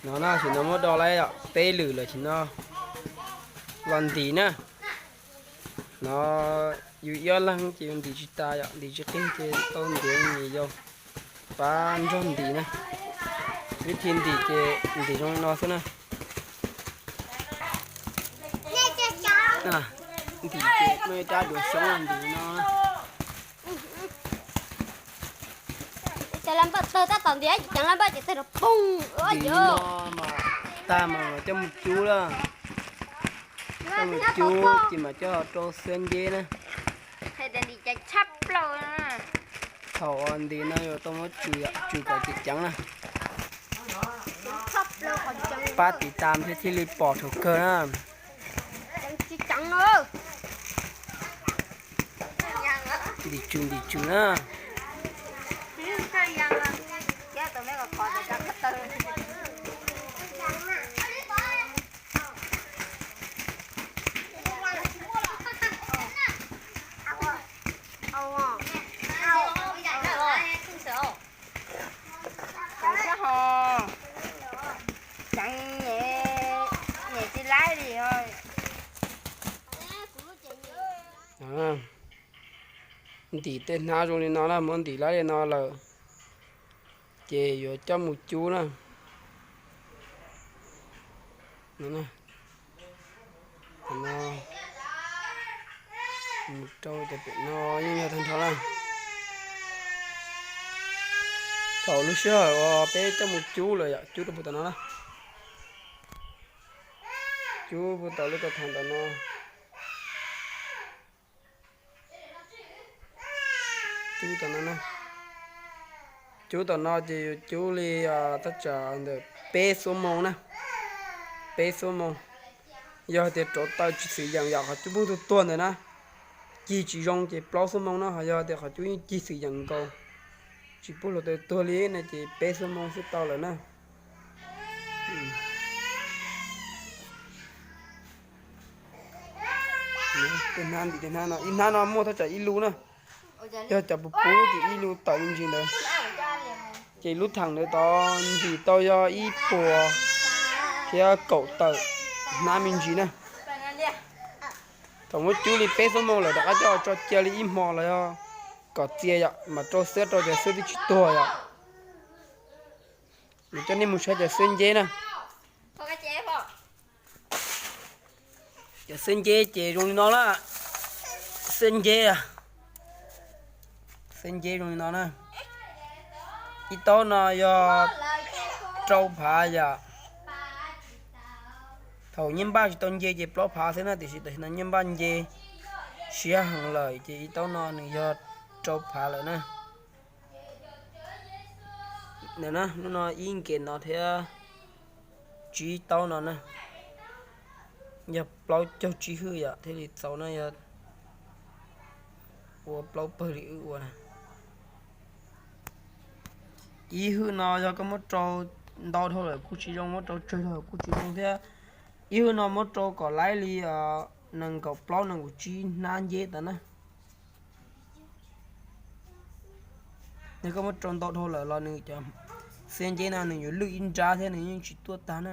No na, tam sim no muab do lawm yom, peb lwm lawm, tam sim no los ntim na. No yus ib ob leeg ces yus ntim tsis tas yom, ntim tsis qig ces tau ntim me nyuam yaus pab nrog ntim na. Vib thib ntim ces ntim zoo li no xwb na. Ntim ces muaj ib rab duav xyoob ntim no. Ntim no mas tag mas mam coj mus cub lawm. Coj mus cub ces mam coj rau xwb nceb na. Thaum ntim no yuav tau muab tsum, tsum kom ceev ceev na. Pab tiv tas thiab thiaj li pom thaum kawg na. Ntim tsum ntim tsum na. Ceev tsis laib li os. Ntim tej hnab zoo li no na, muab ntim laib li no lawm ces yuav coj mus cub na. Mus rau cov pem no yeej yog tag nrho na. Thaum lub sij hawm uas peb coj mus cub lawm yom, cub rau puag tom no na. Cub puag tom lub tau thav ntawm no. Cub tom no na. Cub tom no ces yuav cub li thaj tsam ntawm peb xuab moos na. Peb xuab moos. Yog hais tias rauv taws tsis xwm yeem yom, qhov cub pheej tuag tuag ntawd na, cig tsis zoo ces plaub xuab moos na. Ho yog hais tias qhov cub yeej cig xwm yeem nkaus, tsis pub hluav taws tuag li no ces peb xuab moos xwb tau lawm na. Tej hnab ntim tej hnab no, ib hnab no muaj thaj tsam ib lub na. Yog cov puv puv ces ib lub tawm me ntsis ntawd. Ces lub theem ntawd tod ntim tau yog ib puas thiab kaum tawm hnab me ntsis na. Thaum muab cub li peb xuab moos lawm rov qab coj tso cia li ib hmo los yog kom txias yom, mas rau xwb, rau cov xwb twb tsis tuag yom. Nws coj nej mus saib cov xwb nceb na. Cov xwb nceb ces zoo li no na. Xwb nceb, xwb nceb zoo li no na. Ib taub no yog rau phav yom. Thaum nyiaj npaj tsis tau nce ces plaub phav xwb na, tiam sis tam sim no nyiaj npaj nce siab heev lawm ces ib taub no nws yog rau phav lawm na. Ntawm na, lub no ib nkev no thiab tsib taub no na. Yog plaub caug tsib hwj yom, thiaj li txaus na, yog ua plaub pawg li wb ua na. Ib hwj no yog koj muab rau ntau dhau lawm kuj tsis zoo, muab rau tsawg dhau kuj tsis zoo thiab. Ib hwj no muab rau kom laib li nees nkaum plaub nees nkaum tsib hnab nceb tas na. Yog koj muab rau ntau dhau lawm los nws cov xwb nceb no nws yuav lwj ib nrab thiab nws yeej tsis tuaj tag na.